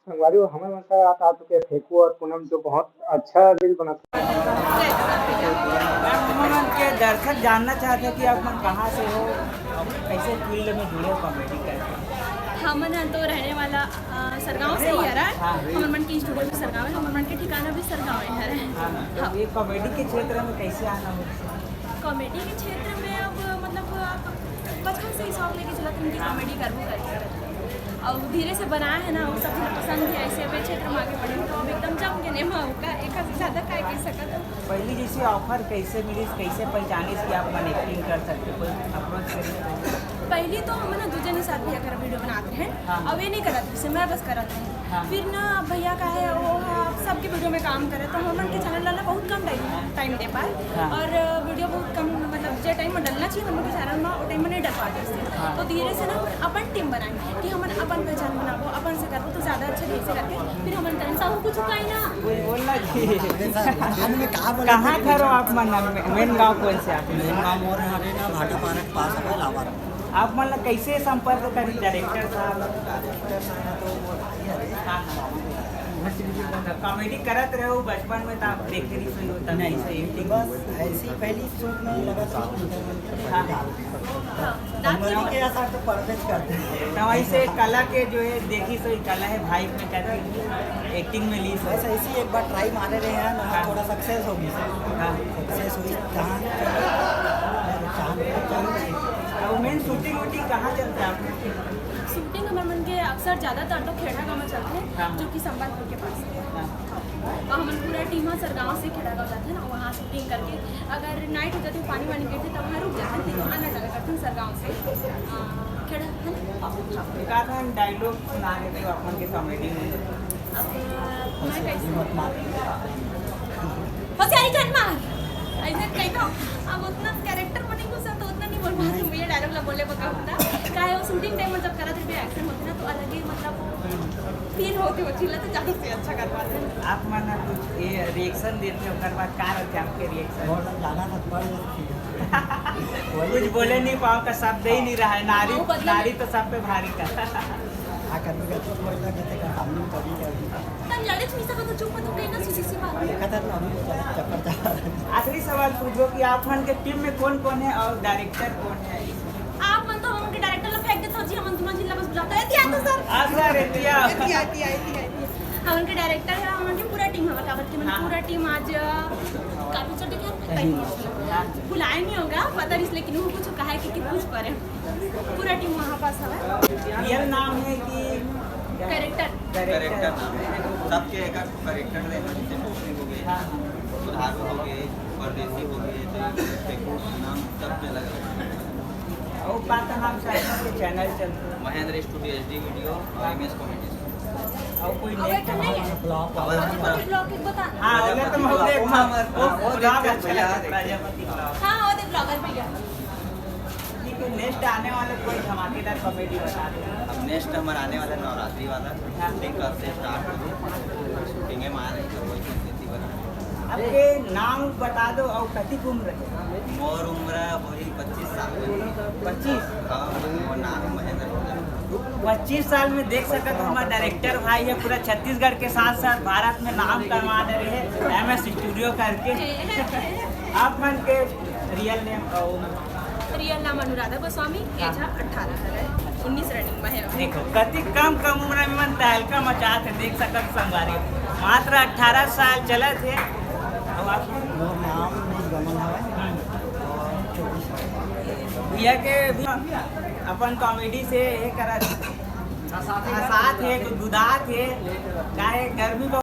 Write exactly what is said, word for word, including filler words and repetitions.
संगवारी हो, हमर मन का रात आ चुके हे फेंकू और पूनम जो बहुत अच्छा रील बनाथे। मैम, हमन के दर्शक जानना चाहथे कि आप मन कहाँ से हो और कैसे फील्ड में जुड़े हो कॉमेडी करके? हमन ह तो रहने वाला, अ, सरगांव से ही हरा। हाँ। हमर मन के स्टूडियो भी सरगांव है, हमर मन के ठिकाना भी सरगांव है हरा। हाँ, तो हाँ। ये कॉमेडी के क्षेत्र में कैसे आना हो? कॉमेडी के क्षेत्र में अब मतलब आप बचपन से ही शौक लेके चलत हन कि कॉमेडी करबो करके। और धीरे से बनाए है ना, वो सब पसंद है, ऐसे अपने क्षेत्र में आगे बढ़े, तो अब एकदम जम के नेमा होगा, एक से ज्यादा काय कह सकत हो। पहली जैसे ऑफर कैसे मिली, कैसे पहचानिस कि आप मन एक्टिंग कर सकते हो, कोई अप्रोच करिस? पहली तो हमन ना दूजे ने साथ भैया कर वीडियो बनाते हैं, हाँ। अब ये नहीं करत, जैसे मैं बस करत हूँ। हाँ। फिर ना भैया का है, वो ह सबके वीडियो में काम करे, तो हमन के चैनल ला ना बहुत कम टाइम, टाइम दे पाए। हाँ। और वीडियो बहुत कम, मतलब जे टाइम में डलना चाहिए हमन के चैनल में, वो टाइम में नहीं डल पाते। हाँ। तो धीरे से ना अपन टीम बनाए कि हमन अपन पहचान बनाबो, अपन से करबो तो ज्यादा अच्छा, ढेर से करके फिर हमन करन साहू कुछ कहीं ना। कोई बोलना चाहिए। बाद में कहाँ बोला? कहाँ घर हो आप मन? मेन गाँव कौन से आप? मेन गाँव मोर हरे ना भाटापारा के पास है लावारा। आप मन ला कैसे संपर्क करी डायरेक्टर साहब? हाँ, हाँ। तो कॉमेडी करत रहे हो बचपन में, तो आप देखे रही सही होता नहीं, नहीं, सही एक्टिंग। बस ऐसे ही पहली शूट में लगा था। हाँ, हाँ। हम लोग के यहाँ साथ तो परवेज करते हैं। तो वैसे कला के जो है, देखी सही कला है भाई में, कहते हैं एक्टिंग में ली सही। बस ऐसे ही एक बार ट्राई मारे रहे हैं ना, हाँ। थोड़ा सक्सेस होगी सर। हाँ। सक्सेस हुई, जहाँ चांद, चांद। तो मेन शूटिंग वूटिंग कहाँ चलता है आपके? शूटिंग हमर मन के अक्सर ज्यादातर तो खेड़ा गाँव में चलते हैं, हाँ। जो कि संबलपुर के पास है। हाँ। और हमन पूरा टीम ह सरगांव से खेड़ा गाँव जाते हैं ना, वहाँ शूटिंग करके अगर नाइट हो जाती है, पानी वानी गिरते, तब वहाँ रुक जाते हैं, लेकिन आना जाना करते हैं सरगांव से, अ, खेड़ा, है ना? एक आध डायलॉग सुना देते हो अपन के कॉमेडी में। अब मैं कैसे? होशियारी जान मार। ऐसे कही तो, अब उतना कैरेक्टर में नहीं घुसा तो उतना नहीं बोल पाती हूँ। ये डायलॉग ला बोले बका होता। काहे वो शूटिंग टाइम में जब करा थे एक्शन होते ना, तो अलग ही मतलब फील होते, वो चिल्ला तो ज्यादा से अच्छा कर पाते हैं। आप मन कुछ ये रिएक्शन देते हो, ओकर बाद का रहते आपके रिएक्शन? बहुत ज्यादा था, पर कुछ बोले नहीं पाओ का शब्द ही नहीं रहा है। नारी, वो बदला नारी तो सब पे भारी का। हाँ, कभी कभी बोलना जैसे का सामने कभी कभी। तन लड़े छुई सका तो चुप तो कहीं ना सुसी सी बात। देखा था ना अभी चप्पल चला। आखिरी सवाल पूछो कि आप मन के टीम में कौन कौन है और डायरेक्टर कौन है? आप मन तो हमन के डायरेक्टर ला फेंक देते हो जी, हमन दुनो जिला बस बुलाते हैं, "एतिया तो सर।" हाँ सर, एतिया। एतिया, एतिया, एतिया, एतिया। हमन के डायरेक्टर है, हमन के पूरा टीम है, काबर कि हमन हाँ। पूरा टीम आज, अ, काफी चोट दिखा हाँ। बुलाया नहीं होगा, पता नहीं, लेकिन वो कुछ कहा है कि, कि कुछ पर है। पूरा टीम वहाँ पास हवे। रियल नाम है कि कैरेक्टर? कैरेक्टर नाम है। सबके एक एक कैरेक्टर रहना, जैसे मौसी हो गए, हाँ। सुधारू हो गए, परदेसी हो गए, तो ये नाम सब में अलग अलग है। और बात नाम से आपके चैनल चलते हैं? Mahendra studio, H D video और एम एस कॉमेडी। और कोई अब नेक्स्ट एक नहीं है। ब्लॉग, हमारा ब्लॉग एक बता। हाँ, बोले तो मैं बोले, वो, वो ब्लॉग अच्छा लगता है, प्रजापति ब्लॉग। हाँ, वो देख ब्लॉगर भैया। ठीक है, नेक्स्ट आने वाले कोई धमाकेदार कॉमेडी बता दो। अब नेक्स्ट हमारा आने वाला नवरात्रि वाला, हाँ। शूटिंग कब से स्टार्ट होगी, शूटिंग में आ रही है, वही चीज़ थी बना। आपके नाम बता दो और कति की उम्र है? मोर उम्र वही पच्चीस साल है। पच्चीस? हाँ, मोर नाम है महेंद्र प्रधान। पच्चीस साल में देख सकत हो, हमारा डायरेक्टर भाई है, पूरा छत्तीसगढ़ के साथ साथ भारत में नाम कमा रहे हैं एम एस स्टूडियो करके। आप मन के रियल नेम और रियल नाम अनुराधा गोस्वामी, हाँ। एज ह अट्ठारह है, उन्नीस रनिंग में है। देखो, कति कम, कम उम्र में मन तहलका मचात हे, देख सकत संगवारी। मात्र अट्ठारह साल चलत हे। अब आप मोर नाम नील गमन हवय। हम्म। और चौबीस साल। भैया के भी अपन कॉमेडी से ये करत, हंसात हे, गुदगुदात हे, काहे गर्मी